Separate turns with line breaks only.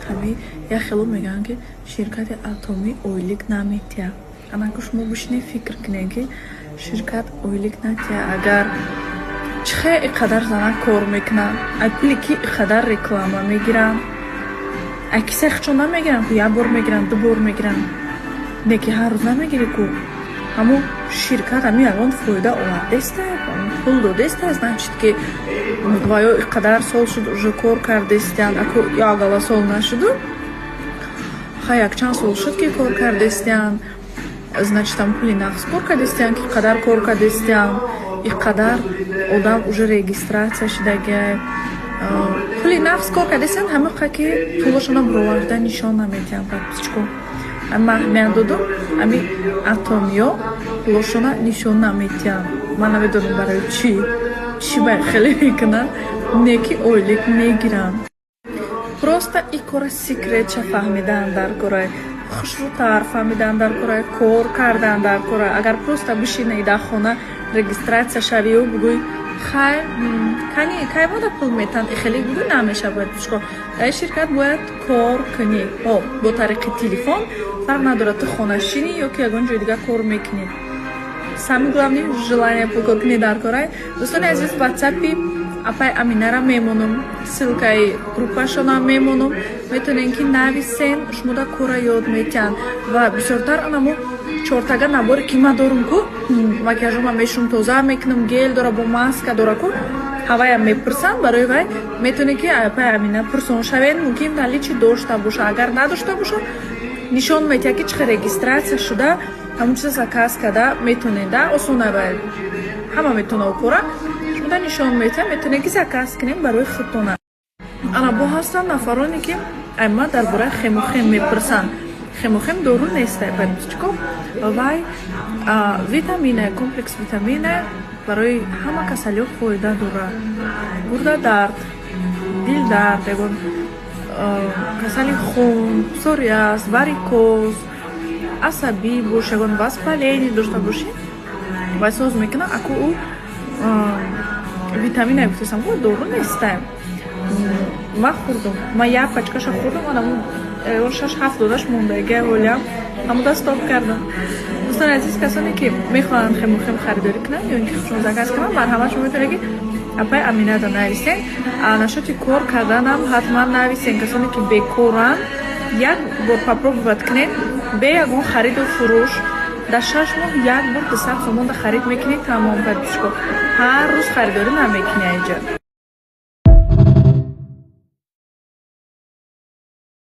Ҳами як хело мегӯянд, ки ширкати Атомӣ ойлик наметиҳад. Анаку шумо бишинед, фикр кунед, ки ширкат ойлик натиҳад, агар чӣ хел ин қадар занак кор мекунанд? Ай пули ки ин қадар реклама мегиранд? Ай кисаи худшон намегиранд ку, як бор мегиранд, ду бор мегиранд, не ки ҳар рӯз намегирӣ ку. Ҳамун ширкат ҳамин ягон фоида овардеста, пул додеста, значит, ки ва ё ин қадар сол шуд, уже кор кардестиянд. Аку як сол нашуду, хай, якчанд сол шуд, ки кор кардестиянд, значит, ам пули нақс кор кардестиянд, ки қадар кор кардестиянд, ин қадар одам уже регистрация шудагиай, пули нақс кор кардестиянд. Ҳамақа ки пулошона бироварда нишон наметиҳанд, подписчико. Ман аҳамият додум, ҳами Атомиё пулошона нишон наметиҳанд. Ман намедонам, барои чӣ, чӣ ба хеле мекунанд, не ки ойлик мегиранд. Просто и кора секретша фаҳмидан дар кораи, хушрӯтар фаҳмидан дар кораи, кор кардан дар кора. Агар просто бишинӣ дар хона, регистрация шавию бигӯй: «Хай, кани кай мода пул метан?» Хеле бигӯй, намешавад. Чико дар ширкат бояд кор кунӣ. О, бо тариқи телефон фарқ надорад, ту хонашинӣ ё ки ягон ҷои дигар кор мекунӣ. Самое главное, желание пул кор кунӣ дар корай. Дӯстони азиз, ватсапи апай Аминара мемонам, ссылкаи группашонам мемонам, метавонем ки нависен, шумода кора ёд метиҳанд. Ва бисёртар анамо чортага наборе ки ман дорум ку, макияжома мешум, тоза мекунам, гель дора, бо маска дора ку, ҳаваям мепурсанд. Барои вай метавонед ки апай Амина пурсон шавед, мумкин наличии дошта боша. Агар надошта боша, нишон метиҳад, ки чӣ хел регистрация шуда, ҳамон чиза заказ карда метавонед. Да, осона, вай ҳама метавона кора шумода нишон метиҳад, метавонед ки заказ кунем барои худтона. Ана бо ҳастанд нафароне, ки ай ма дар бораи хемохем мепурсанд. Хемохем дору нест, подписчико. Вай витамина, комплекс витамина, барои ҳама касалиҳо фоида дорад: гурда дард, дил дард, ягон касали хун, псориаз, варикоз, асабӣ бош, ягон воспаление дошта бошӣ, вай соз мекунад. Аку ӯ витамина гуфтасам, дору нестай. Ман хӯрдум, ман як пачкаша хӯрдум, анамун шаш ҳафт додаш мондагия, ҳолиам ҳамуда стоп кардам. Дӯстони азиз, касоне ки мехоҳанд хемохем харидорӣ кунанд ё ин ки худшон заказ кунанд, марҳамат, шумо метавонед, ки апай Аминада нависен. Нашоти кор карданам ҳатман нависен. Касоне ки бекоранд, як бор попробовать кунед, бе ягон хариду фурӯш, дар 6 моҳ як бор 200 сомонда харид мекунед, тамом. Подписчико, ҳар рӯз харидорӣ намекунӣ айҷа.